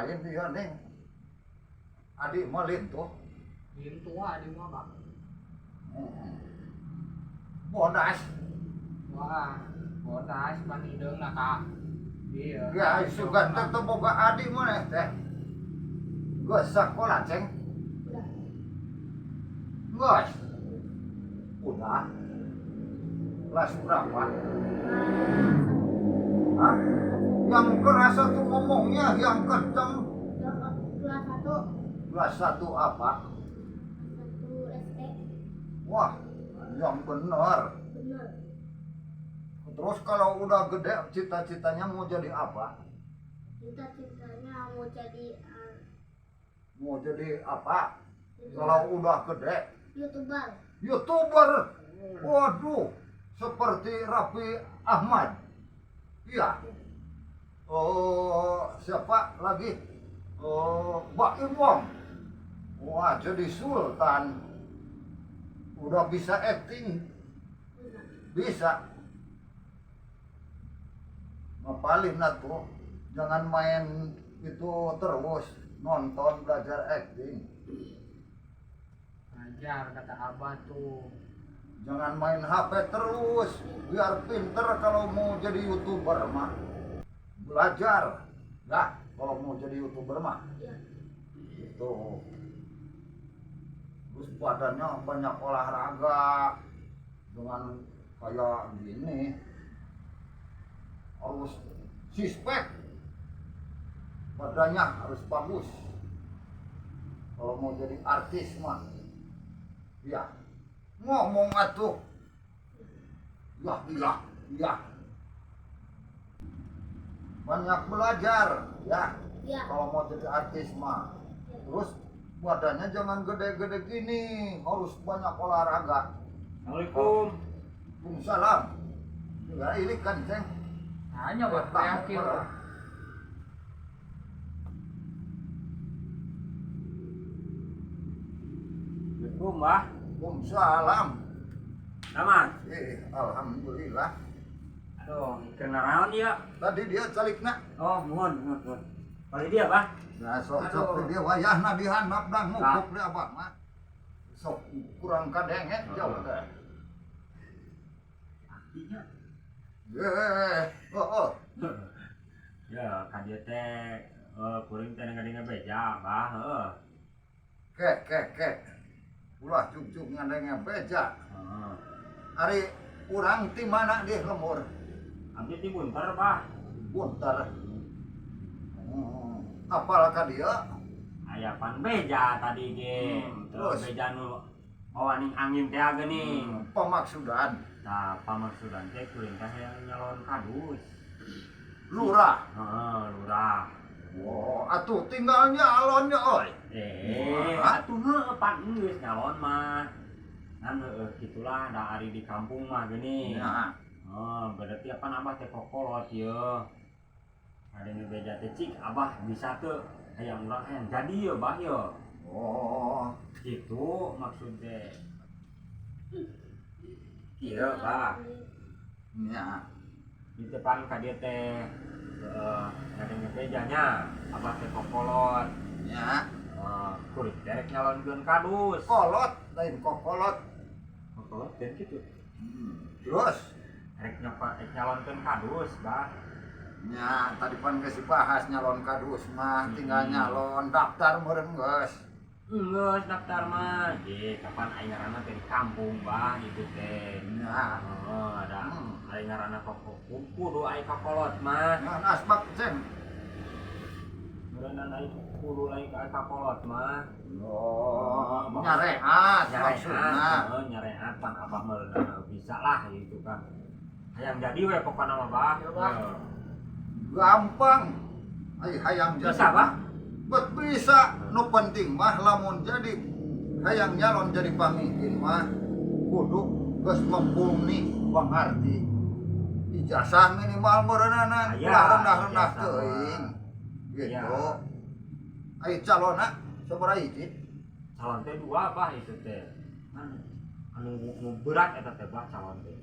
Lain dia nih. Adik mah lintuh. Lintuh adik mah, Pak. Bodas. Wah, bodas pan hideungna ka. Iya. Ya, sugan teh teu boga adik maneh teh. Geus sakola, Ceng. Udah. Geus. Udah. Kelas berapa? Hah? Yang keras tuh ngomongnya, yang kenceng. Kelas 1. Kelas 1 apa? 1 SD. Wah, yang benar. Benar. Terus kalau udah gede cita-citanya mau jadi apa? Cita-citanya mau jadi Mau jadi apa? Kalau udah gede? YouTuber. YouTuber. Waduh, seperti Raffi Ahmad. Iya. Oh, siapa lagi? Oh, Baim Wong. Wah, jadi sultan. Udah bisa acting. Bisa. Ngapalin atuh. Jangan main itu terus, nonton belajar acting. Ajar kata Abah tuh. Jangan main HP terus, biar pinter kalau mau jadi YouTuber mah. Belajar. Lah, kalau mau jadi YouTuber mah. Iya. Gitu. Terus badannya banyak olahraga. Dengan kayak gini. Harus six-pack. Badannya harus bagus. Kalau mau jadi artis mah. Ya. Ngomong atuh. Ya, iya, iya. Banyak belajar, ya. Ya. Kalau mau jadi artis mah. Terus badannya jangan gede-gede gini, harus banyak olahraga. Assalamualaikum. Waalaikumsalam. Ya, ini kan, Ceng. Hanya buat yakin. Assalamualaikum, Mbah. Waalaikumsalam. Aman. Alhamdulillah. Aduh, kena naon dia? Tadi dia calikna. Oh, mohon, mohon, mohon. Kali dia, Bah. Nah, sok sok dia wayahna dihandap dah ngukuk dia abah mah. Sok kurang kadenge jauh teh. Artinya. Oh, oh. Ya, kan dia teh kuring teh ngadenge beja, Bah, heuh. Kek kek kek. Ulah cuk-cuk ngadenge beja. Heeh. Ari urang ti mana di lembur? Abdi ti Bunter, Bah. Bunter. Apal ka dia? Aya pan beja tadi ge. Terus beja nu mawaning angin teh geuning. Pamaksudan. Tah, pamaksudan teh kuring teh hayang nyalon kadus. Lurah. Heeh, lurah. Wah, atuh tinggal nyalonnya oi. Atuh heueuh pan geus nyalon mah. Kan heueuh kitulah da ari di kampung mah geuning. Ya. Oh, berarti apa abah teh kokolot ieu. Ada nu beja teh cik abah bisa teu hayang urang hayang jadi ye bah ye. Oh, gitu maksud teh. Ieu bah. Nya. Di depan ka dieu teh ngadenge bejanya abah teh kokolot. Nya. Kuring teh rek nyalonkeun kadus. Kolot lain kokolot. Kokolot teh kitu. Terus rek nyoba rek nyalonkeun kadus, bah. Nya, tadi pan geus dibahas nyalon kadus mah, tinggal nyalon daftar meureun geus. Geus daftar mah. Ge, kapan aing ngaranna teh di kampung, bah, gitu teh. Nya. Oh, ada aing ngaranna kok kudu aing kakolot mah. Nya asbak, Ceng. Meureunnan aing kudu aing kakolot mah. Oh, nyarehat maksudna. Heeh, nyarehat pan abah meureunna bisa lah gitu kan. Hayang jadi we pokona mah, bah. Ya, bah. Gampang. Ai hayang jadi. Bisa, bah? Bet bisa. Nu penting mah lamun jadi hayang nyalon jadi pamimpin mah kudu geus mumpuni pangarti. Ijazah minimal meureunana Aya, ulah rendah-rendah ijazah teuing. mah. Gitu. Iya. Ai calonna sabaraha hiji? Calon teh dua, bah, itu teh. Kan anu nu berat eta teh, bah, calon teh.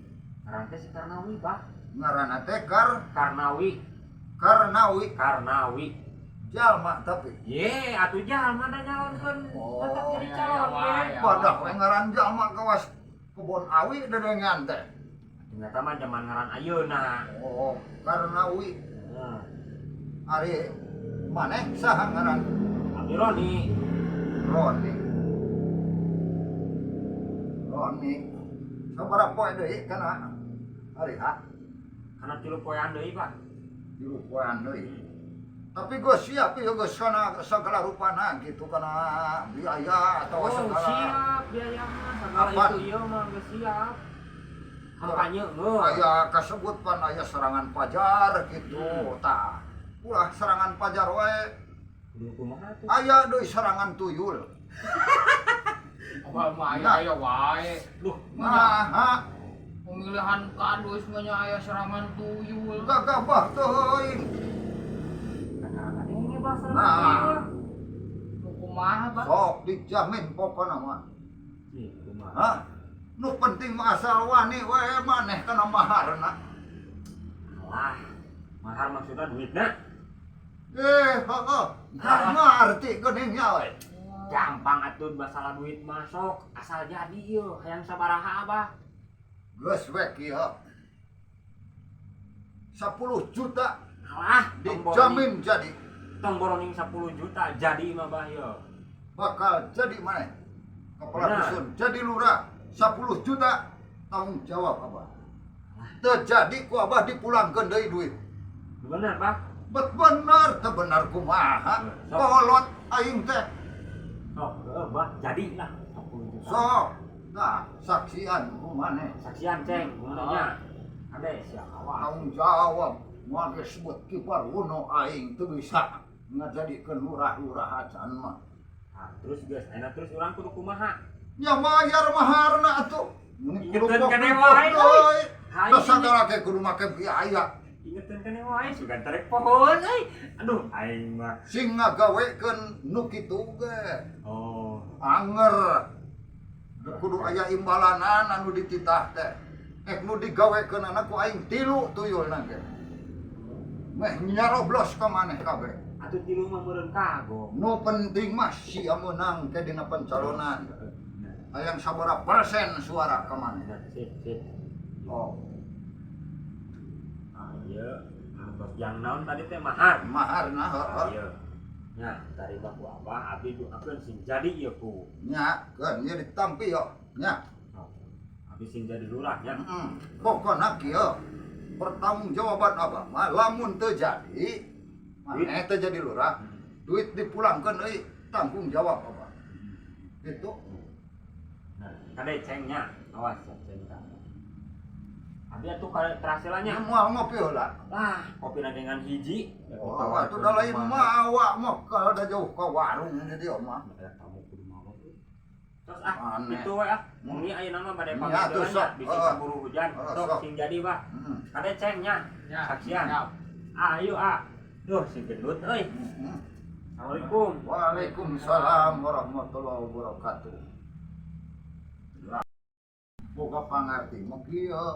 Ngaran teh si Karnawi, bah. Ngaranna teh Karnawi. Karnawi. Karnawi. Jalma tapi. Ye, atuh jalma da nyalonkeun Oh. tetep jadi Ya, calon ya, ge. ya. Padah we ngaran jalma kawas kebon awi dedengan teh. Ternyata mah zaman ngaran ayeuna. Oh, karena wi Heeh. ari maneh saha ngaran? Abdi Roni. Roni. Roni. Sabaraha poe deui kana hari H? Kana 3 poean deui, Pak. 3 poean deui. Tapi geus siap ieu geus kana segala rupana gitu kana biaya atau Oh, segala siap biaya mah segala Apa? itu ieu mah geus siap. Kampanye geus. Aya kasebut pan aya serangan fajar gitu. Tah. Ulah serangan fajar wae. Kudu kumaha tuh? Aya deui serangan tuyul. Abah mah aya Nah. aya wae. Duh, Nah, ha, Pemilihan kadus mah nya aya serangan tuyul. gagabah teuing. ini bah serangan Nah. tuyul. Nu kumaha, Bah? Sok dijamin pokona mah. Ih, kumaha? Hah? Nu penting mah asal wani wae maneh kana maharna. Alah, mahar maksudnya duitna. Eh, heeh. Nah, ngarti geuning nya we. Gampang atuh masalah duit masuk, asal jadi ieu hayang sabaraha Abah. Geus we kieu. 10 juta Alah, dijamin jadi. Tong boroning 10 juta jadi mah Bah ieu. Bakal jadi maneh. Kepala Benar. dusun jadi lurah 10 juta tanggung jawab abah. Teu jadi ku abah dipulangkeun deui duit. Bener, Bah? Bet bener teu bener kumaha. Sok. Kolot aing teh. Sok, heuh, Bah, jadi lah 10 juta. Sok. Nah, saksian ku maneh. Saksian ceng, kumaha Ade siap awas. Tanggung jawab moal geus sebut kibar wono aing teu bisa ngajadikeun lurah-lurah acan mah. Nah, terus geus, enak terus urang kudu kumaha? Nya mayar maharna atuh. Mun kudu Ingetan keneh wae, deui. Hayu. Terus sagala ge kudu make biaya. Ingetan keneh wae sugan tarik pohon euy. Aduh, aing mah. Sing ngagawekeun nu kitu ge. Oh, Anger. Kudu aya imbalanan anu dititah teh. Ek nu digawekeun ku aing tilu tuyulna ge. Meh nyaroblos ka maneh kabeh. Atuh tilu mah meureun kagok. Nu penting mah sia meunang ke dina pencalonan. Hayang sabaraha persen suara ka maneh. Nah, sip, sip. Oh, Ah, ieu artos yang naon tadi teh mahar. maharna heeh. Ieu. Nya, tarima ku Abah, abdi doakeun sing jadi ieu ku. Nya, keun ieu ditampi yo. Nya. Oh, abdi sing jadi lurah nya. Heeh. Pokona kieu. Pertanggungjawaban abah mah lamun teu jadi maneh teu jadi lurah, duit dipulangkeun euy, tanggung jawab abah. Gitu. Nah, kade cengnya, awas ya ceng ka. Abdi atuh kade terasilanya. Nya moal ngopi heula. Lah, kopi dengan hiji. Oh, atuh da lain mah awak mah kalau da jauh ka warung di dieu mah. Ada tamu kudu mawa. Terus ah, Aneh. itu we ah. Muni ayeuna mah bade Ya, pamit atuh, heula nya, sok. bisi Heeh. kaburu hujan. Heeh, Sok sok. sing jadi, Bah. Heeh. Kade cengnya. Ya, Saksian. siap. Ayo ah. Duh, si gendut euy. Heeh. Assalamualaikum. Waalaikumsalam warahmatullahi wabarakatuh. Boga pangarti mah kieu.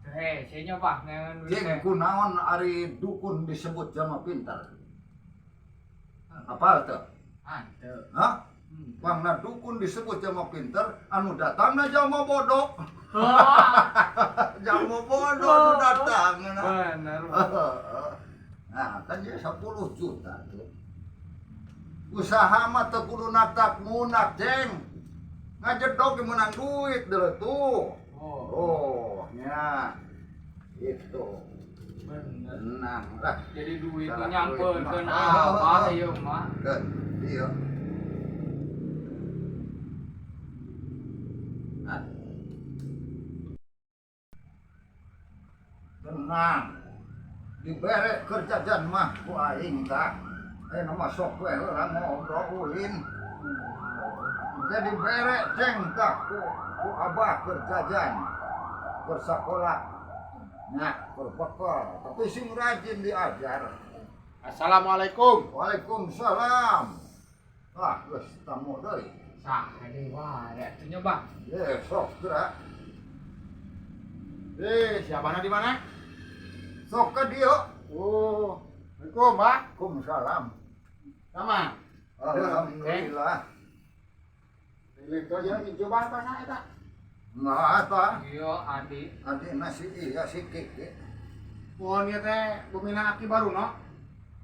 Heh, sia Bah ngan duit Jeung teh. kunaon ari dukun disebut jalma pintar? Apal teu? Ah, teu. Hah? Pangna dukun disebut jalma pintar, anu datangna jalma bodoh. Jalma bodoh anu datang. Bener. Nah, kan dia 10 juta tuh. Usaha mah teu kudu natak munak, Ceng. Ngajedog ge meunang duit deuleu tuh. Oh, Oh, nya. Itu. bener. Tenang lah. Jadi duit Salah nyampeurkeun duit mah. abah ieu mah. Keun, iya. Nah. Tenang. Dibere keur jajan mah ku aing tah. Ayeuna mah sok we heula ngobrol ulin. Jadi bere ceng tah ku abah keur jajan. Keur sakola. Nah, keur bekal. Tapi sing rajin diajar. Assalamualaikum. Waalaikumsalam. Ah, geus tamu deui. Sah, deui wae atuh nya, Bah. Ye, sok geura. Eh, siapa di mana? Sok ka dieu. Oh, Assalamualaikum, Bah. Waalaikumsalam. Sama. Alhamdulillah. Itu aja incu bah bahasa eta. Nggak apa. Iya, adik. Adik nasi iya si Kiki. Pohon ieu teh bumina aki baru no.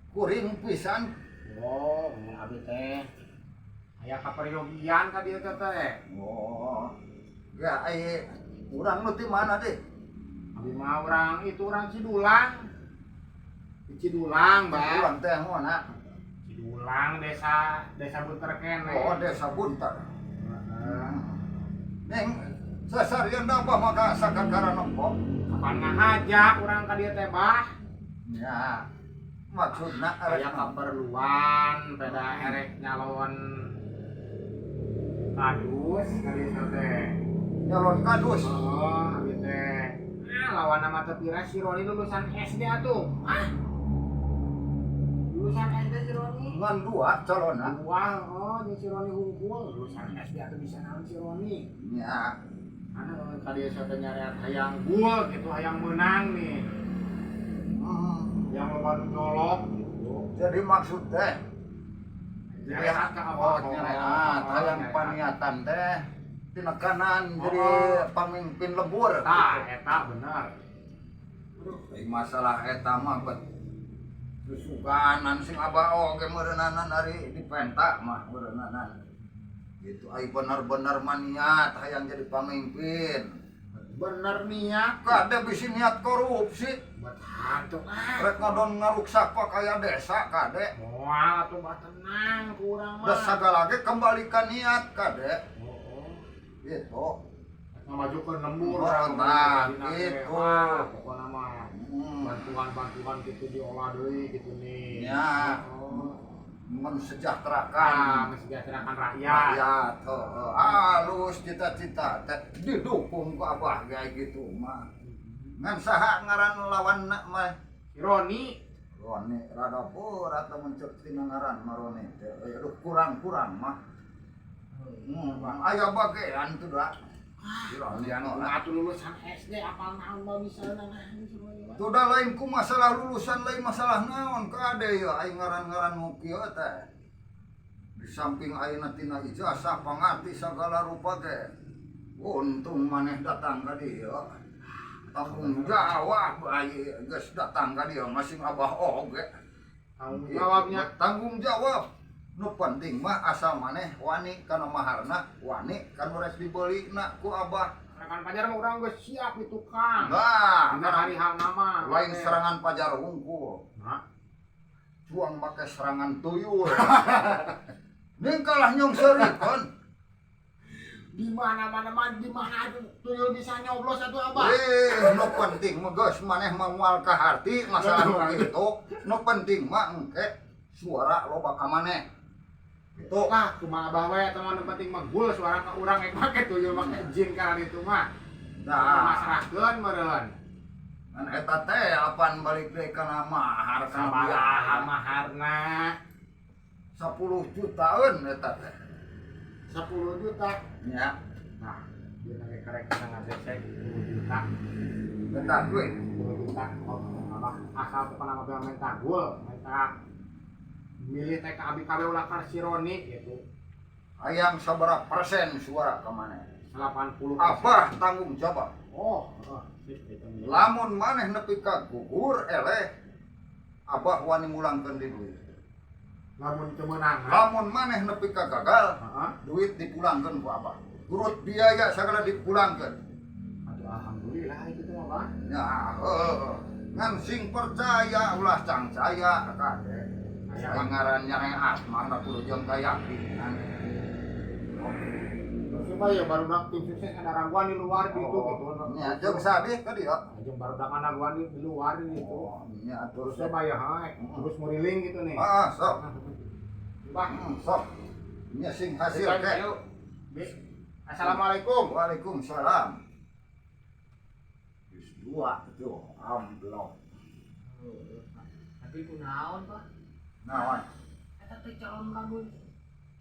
Kuring pisan. Oh, mun abi teh aya kaperyogian ka dieu teh teh. Oh. Ya ai urang nu ti mana deh? Abi mah urang itu urang Cidulang. Di Cidulang, Bah. Urang teh mana? Cidulang desa desa Bunter kene. Oh, desa Buntar. Heeh. Neng sasarian da abah maka sakakara nempo. Kapan ngahaja urang ka dieu teh, Bah? Ya. Maksudna Aya kaperluan peda erek nyalon kadus ka dieu teh. Nyalon kadus. Oh, abi teh. Ah, lawan nama teu pira si Roni lulusan SD atuh. Ah. Lulusan SD si Roni. Ngan dua calonna. Wah, oh, jeung si Roni hungkul lulusan SD atuh bisa naon si Roni. Ya. Anu ka dieu teh nyareat hayang gul gitu, hayang menang nih. Yang loba nu nyolok gitu. Jadi maksud teh Nyareat ka oh, abah. nyareat hayang paniatan teh tinekanan jadi pamimpin lembur. Tah, eta bener. Ai masalah eta mah bet susuganan sing abah oge meureunanan ari dipenta mah meureunanan. Gitu ai bener-bener maniat hayang jadi pamimpin. Bener niat. Kade bisi niat korupsi, Buat hantu ah. rek ngadon ngaruksak kaya desa kade. Moal atuh bah tenang kurang mah. Da sagala ge kembalikan niat kade. Oh, oh. Gitu. Ngamajukeun lembur. Oh, nah, gitu. Wah, pokokna mah bantuan-bantuan gitu diolah deui gitu nih. Ya. Oh. Mensejahterakan Ah, mensejahterakan rakyat. rakyat. Heeh. Halus cita-cita teh didukung ku abah kayak gitu mah. Ngan saha ngaran lawan mah? Si Roni. Roni rada berat lamun ceuk tina ngaran mah Roni teh. Aduh kurang-kurang mah. Aya bagean tuh da. Si Roni Yang mah. atuh lulusan SD apal naon mah bisa nah si Roni mah. Tuh da lain ku masalah lulusan lain masalah naon kade ya aing ngaran-ngaran nu kieu teh. Di samping ayeuna tina ijazah pangarti sagala rupa ge. Untung maneh datang ka dieu. Tanggung jawab ai geus datang ka dieu masing abah oge. Tanggung jawabnya. Tanggung jawab. Nu penting mah asal maneh wani kana maharna, wani kanu rek dibelina ku abah. Serangan pajar mah urang geus siap di tukang. Nah, Dina hari hal nama. lain serangan pajar hungkul. Nah, Cuang make serangan tuyul. Ning kalah nyongserikeun. Di mana-mana mah di mana atuh tuyul bisa nyoblos atuh abah. Eh, nu penting mah geus maneh mah moal kaharti masalah nu kitu. Nu penting mah engke suara loba ka maneh. Gitu lah, kumaha abah we eta mah nu penting mah gul suara ka urang ek make tuyul make jin kana ditu mah. Nah, Masrahkeun meureun. ngan eta teh apan balik deui kana mahar kana Sabaraha maharna? 10 jutaan eta teh. 10 juta. Nya, Nah, dia nage karek ngagesek 10 juta. eta duit. 10 juta. Oh, abah asal pokona mah minta gul, minta milih teh ka abi kabeh ulah ka si Roni gitu. Hayang sabaraha persen suara ka maneh? 80. Abah tanggung jawab. Oh, oh, sip itu. Lamun maneh nepi ka gugur eleh abah wani mulangkeun di duit. Lamun kemenangan. Lamun maneh nepi ka gagal, Heeh. duit dipulangkeun ku abah. Turut biaya sagala dipulangkeun. Aduh, alhamdulillah itu tuh mah, Bang. Ya, heuh. Ngan sing percaya ulah cangcaya kade. Aya ngaran nyareat mah da kudu jeung kayakinan. Terus mah ya barudak tim sukses ada raguan di luar gitu gitu. Nya jeung sadih ka dieu. Jeung barudak ada raguan di luar gitu. Oh, nya Terus terus. mah ya hai, terus muriling gitu nih. Ah, sok. Bang, Sok. Nya sing hasil ke. ayo. Bis. Assalamualaikum. Waalaikumsalam. Geus dua tuh amplop. Tapi kunaon, Pak? Naon? Eta teh calon kadus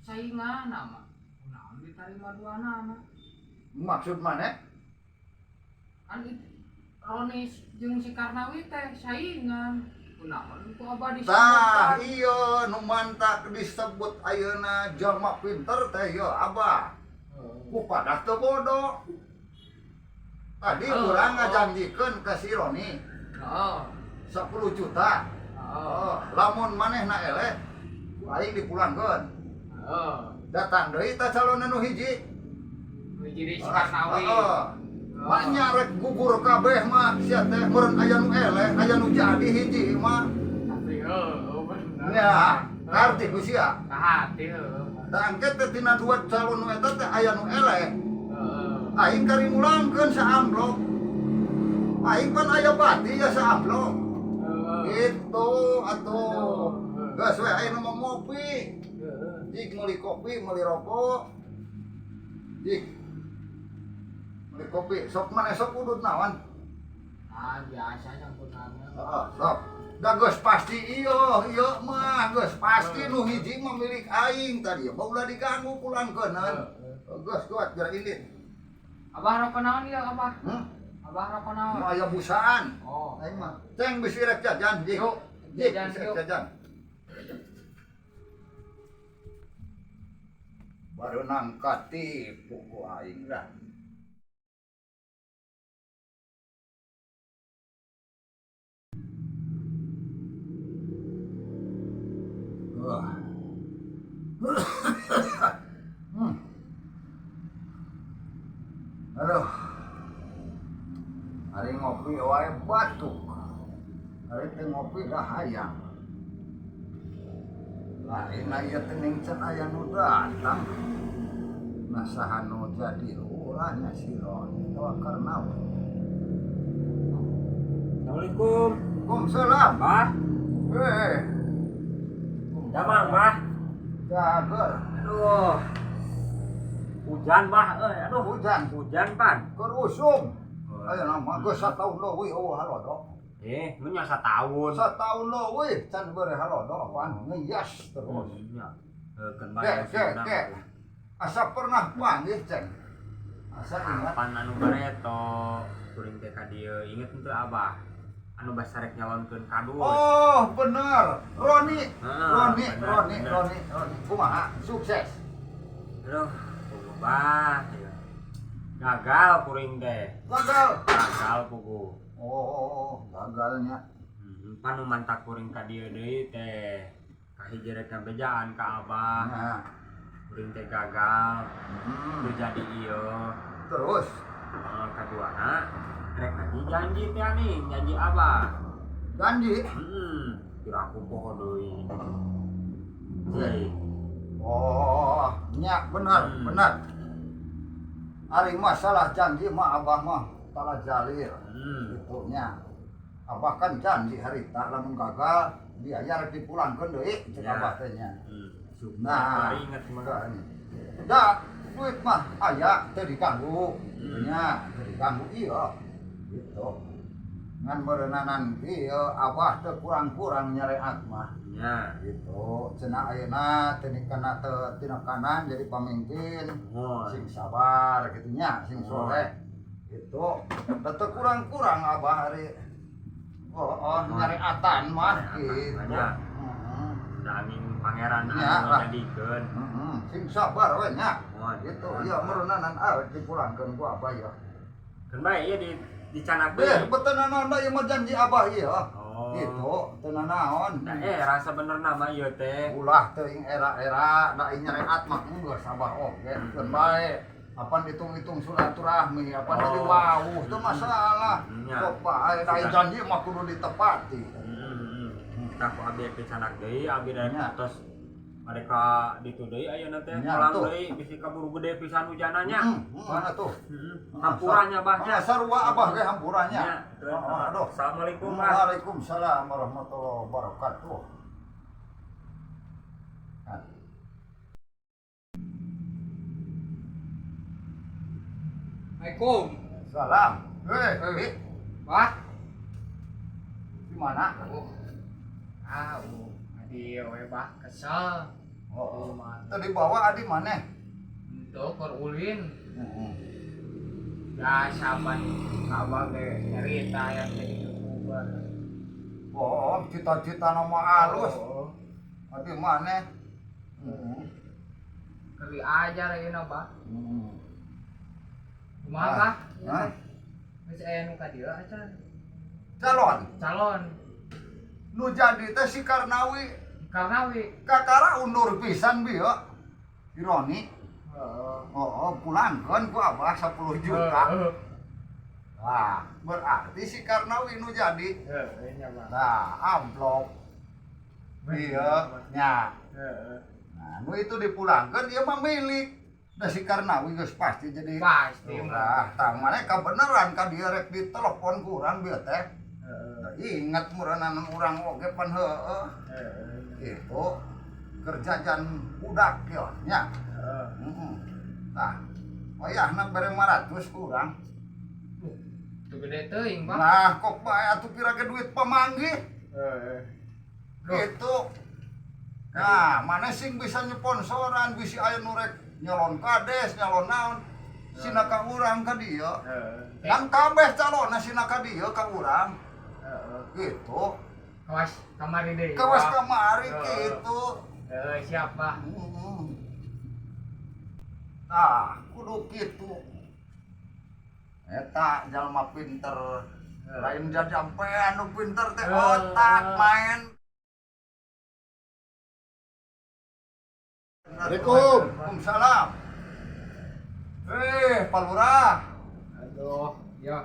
saingan mah. Kunaon diterima duanana? Maksud maneh? Kan Roni jeung si Karnawi teh saingan. Kunaon ku abah disebut? Tah iya nu mantak disebut ayeuna jalma pinter teh ieu abah. Ku padah teu bodoh. Tadi urang ngajanjikeun ka si Roni 10 juta. Oh, lamun manehna eleh ku aing dipulangkeun. Datang deui tah calon anu hiji. Hiji deui si Karnawi. Heeh. Maknya rek gugur kabeh mah sia teh meureun aya nu eleh, aya nu jadi hiji mah. Tapi heuh bener. Ya, ngarti ku sia. Kahati heuh. Da engke teh tina dua calon nu eta teh aya nu eleh. Aing kari mulangkeun saamplop. Aing pan aya bati ya saamplop. Gitu atuh. Geus we ayeuna mah ngopi. Jik meuli kopi, meuli rokok. Jik. Meuli kopi, sok mana sok udut naon? Ah, biasa campurannya. Heeh, sok. Da geus pasti ieu, ieu mah geus pasti nu hiji mah milik aing tadi. Mah ulah diganggu pulangkeunan. Geus kuat geura indit. Abah rokok naon ieu abah? Hmm? Abah rokok naon? Nu aya busaan. Oh. Aing mah. Ceng bisi rek jajan, Jik. Yuk, Jik, jajan, bisi rek yuk. jajan. Baru nangkat tipu ku aing lah. Wah. Aduh. Hari ngopi wae batuk. Hari teu ngopi dah hayang. Lain aya teh ning can aya nu datang. Nah saha nu jadi lurahnya si Roni tawa karnawa. Assalamualaikum. Waalaikumsalam. Bah, Eh, damang bah. Jager. Aduh. Hujan bah euy, aduh. Hujan. Hujan pan. Keur usum. Ayeuna mah geus sataun leuwih eueuh halodo. Eh, nu nya sataun. Sataun leuwih can bere halodo pan ngeyas terus. Nya. Heukeun Ke, bae. ke, ke. Asa pernah panggih ceng. Asa ingat. Kapan anu bareto kuring teh ka dieu inget henteu abah? Anu basarek nyalonkeun kadus. Oh, bener. Roni. Heeh, Roni, bener, Roni, bener. Roni, Roni. Kumaha? Sukses. Aduh, puguh bah. Ieu. Gagal kuring teh. Gagal. Gagal puguh. Oh, gagalnya. Pan nu mantak kuring ka dieu deui teh. Kahiji rek ngabejaan ka abah. Nah. Kuring teh gagal. Teu jadi ieu. Terus Kaduana rek lagi janji teh nih, janji abah. Janji. Kira aku poho deui. Cik. Oh, nya bener, bener. Ari masalah janji mah abah mah tala jalir. Gitu nya. Abah kan janji harita lamun gagal biaya rek dipulangkeun deui cek abah teh nya. Nah, inget mah. Da duit mah aya teu diganggu. Nya, teu diganggu ieu. Gitu. Ngan meureunana ieu abah teu kurang-kurang nyareat mah. Nya. Gitu. Cenah ayeuna teu dikena teu tina kanan jadi pamimpin. Sing sabar gitu nya, sing soleh. Gitu. Da teu kurang-kurang abah ari oh, nyareatan mah gitu. Nya. Da angin pangeran Nya anu lah. jadikeun. Sing sabar we nya. Mohon. Gitu. Ieu meureunana ah dipulangkeun ku abah ieu. Keun bae ieu di dicanak Beh, deui. betul naon da ieu mah janji abah ieu. Oh. Gitu, teu nanaon. Nah, rasa bener nama ieu teh. Ulah teuing era-era da ieu nyareat mah geus abah oge keun bae. Apan hitung-hitung silaturahmi, apan jadi wawuh teu masalah. Nya. Sok bae da ieu janji mah kudu ditepati. Tah ku abi dicanak deui, abi dari Nya. atos mereka ditu deui ayeuna teh Nya, pulang tuh. deui bisi kaburu gede pisan hujananya. Mana tuh? Hampuranya bah nya. Nya sarua abah ge hampuranya. Nya. Oh, aduh. Assalamualaikum bah. Waalaikumsalam warahmatullahi wabarakatuh. Nah. Assalamualaikum. Salam. Hei, Bi. Wah. Di mana? Oh. Ah, oh. Adi we bah kesel. Oh, Mah. tadi bawa adi mana? Henteu keur ulin. Biasa pan abah ge nyarita yang jadi youtuber. Oh, Oh, cita-cita nama alus. Oh. Abi maneh. Heeh. Keur diajar ayeuna, Bah. Heeh. Kumaha, Bah? Hah? Geus aya nu ka dieu acan. Calon Calon. Nu jadi teh si Karnawi. Karnawi. Kakara undur pisan bieu. Ironi. Heeh. Oh, pulangkeun ku Abah 10 juta. Heeh. Wah, berarti si Karnawi nu jadi. Heeh, nya, Bah. Nah, amplop. Iya, nya. Heeh. Nah, nu itu dipulangkeun ieu mah milik. Da si Karnawi geus pasti jadi Pasti. lurah. Tah maneh kabeneran ka dieu rek ditelepon ku urang bieu teh. Heeh. Da inget meureunana urang oge pan heueuh. Heeh. Gitu. Kerja jan budak yo nya. Heeh. Heeh. Tah, wayahna bere 500 ku urang. Teu gede teuing, Bah. Nah, kok bae atuh pira ge duit pamanggih. Heeh. Loh. Gitu. Nah, mana sing bisa nyeponsoran, bisi aya nu rek nyalon kades, nyalon naon, sina ka urang ka dieu. Heeh. Kan kabeh calonna sina ka dieu ka urang. Heeh. Gitu. Kawas kamari deui. Kawas Bah. kamari Heeh. gitu. Heeh, siap, Bah. Heeh. Nah, kudu kitu. Eta jalma pinter. Lain jajampean nu pinter teh otak main. Assalamualaikum. Waalaikumsalam. Eh, Pak Lurah. Aduh. Ya,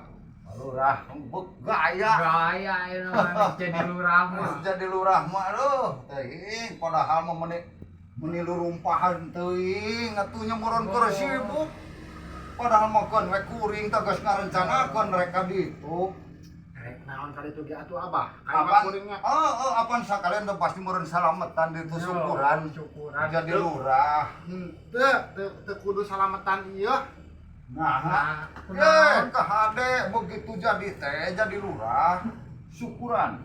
Pak Lurah, bek gaya. gaya ayeuna mah geus jadi lurah mah. Geus jadi lurah mah aduh, teuing padahal mah meni meni lurumpahan teuing atuh nya moron keur sibuk. Padahal mah keun we kuring teh geus ngarencanakeun rek ka ditu. Rek naon kali itu ge atuh Abah? Kayak Apan? kuringnya. Oh, oh, apan sakalian teh pasti meureun salametan ditu syukuran. Syukuran. Jadi lurah. Henteu, teu teu kudu salametan ieu. Nah, Nah, eh, kunaon? kahade begitu jadi teh jadi lurah, syukuran.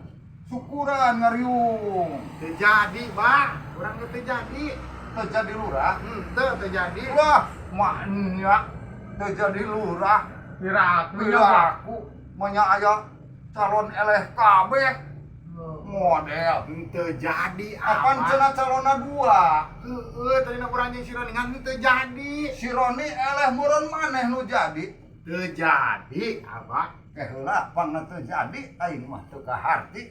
Syukuran ngariung. Teu jadi, Bah. Urang ge teu jadi. Teu jadi lurah. Henteu teu jadi. Wah, maknya teu jadi lurah. Piraku nya, Bah. Piraku manya aya calon eleh kabeh model. Henteu jadi. Apan Abah. cenah calonna dua. Heeh, tadi na urang jeung si Roni ngan teu jadi. Si Roni eleh meureun maneh nu jadi. Teu jadi, Abah. Ke heula pangna teu jadi aing mah teu kaharti.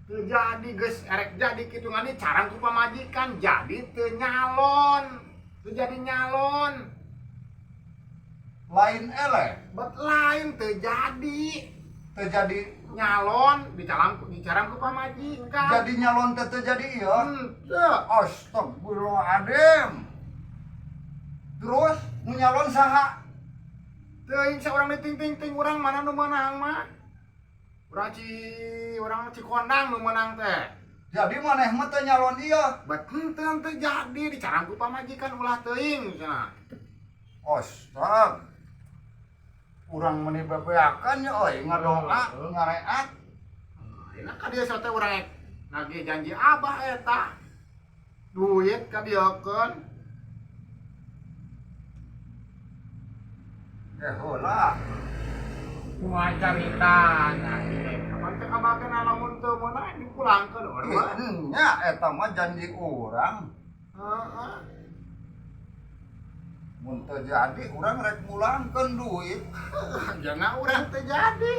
Teu jadi geus erek jadi kitu ngan carang ku pamajikan jadi teu nyalon. Teu jadi nyalon. Lain eleh Bet lain teu jadi. teu jadi Nyalon dicalang dicarang ku pamajikan. jadi nyalon teh teu jadi ieu. Henteu. Astagfirullahaladzim. Terus nu nyalon saha? Teuing saurang diting-ting-ting urang mana nu meunang mah. Urang ci urang Cikondang nu meunang teh. Jadi maneh mah teu nyalon ieu. Bet henteu teu jadi dicarang ku pamajikan ulah teuing cenah. Astag. Urang meni bebeakan ya euy ngadoa, ngareat. Enak ka dieu teh urang nagih janji Abah eta. Duit ka dieukeun. Eh heula. Kumaha caritana? Kapan teh Abah teh lamun teu meunang dipulangkeun urang. Nya eta mah janji urang. Heeh. Mun teu jadi urang rek mulangkeun duit. Jangan urang teu jadi.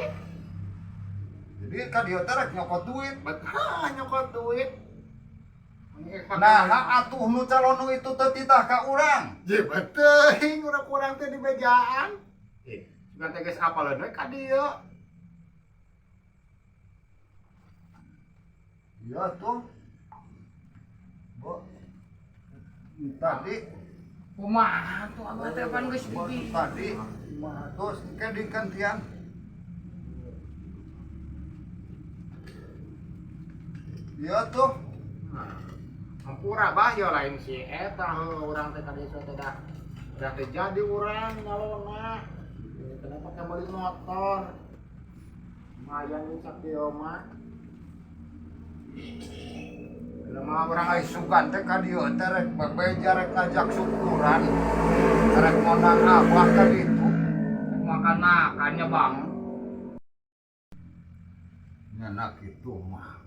Jadi ka dieu teh rek nyokot duit. Bet hah nyokot duit. Nah, atuh nu calon nu itu teu titah ka urang. Je beteuing urang kurang teh di bejaan. Eh, sugan teh geus apaleun we ka dieu. Iya tuh. Bu. Tadi Kumaha tuh Abah teh pan geus bibi. tadi terus ke digantian. Iya tuh. Nah, hampura bah yo lain si eta heuh urang teh ka dieu teh dah. Udah teh jadi urang nyalonna. Kenapa teh meuli motor? Lumayan nih sak dieu mah. Lemah urang ai sugan teh ka dieu teh rek bebeja rek ngajak syukuran. Rek ngondang Abah ka ditu. Makan-makannya, Bang. Nyenak kitu mah.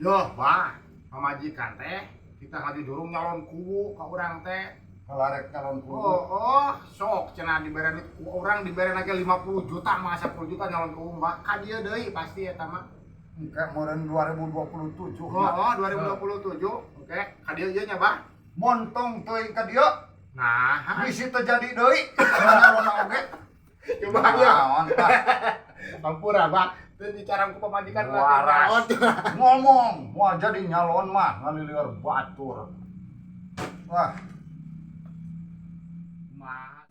Yo, bah, pamajikan teh kita ngajujurung nyalon kuwu ka urang teh. Kalarek nyalon kuwu. Oh, sok cenah dibere duit ku urang, dibere lagi 50 juta mah, 10 juta nyalon kuwu mah ka dieu deui pasti eta mah. Engke meureun 2027. Oh, 2027. Oke, ka dieu ieu nya, Bah. Montong teuing ka dieu. Nah, Bisi teu jadi deui nyalon oge. Coba ya. Naon tah? Ampura, Bah. Teu bicara ku pamajikan. Waras. Ngomong moal jadi nyalon mah ngalilieur batur. Wah. Mah.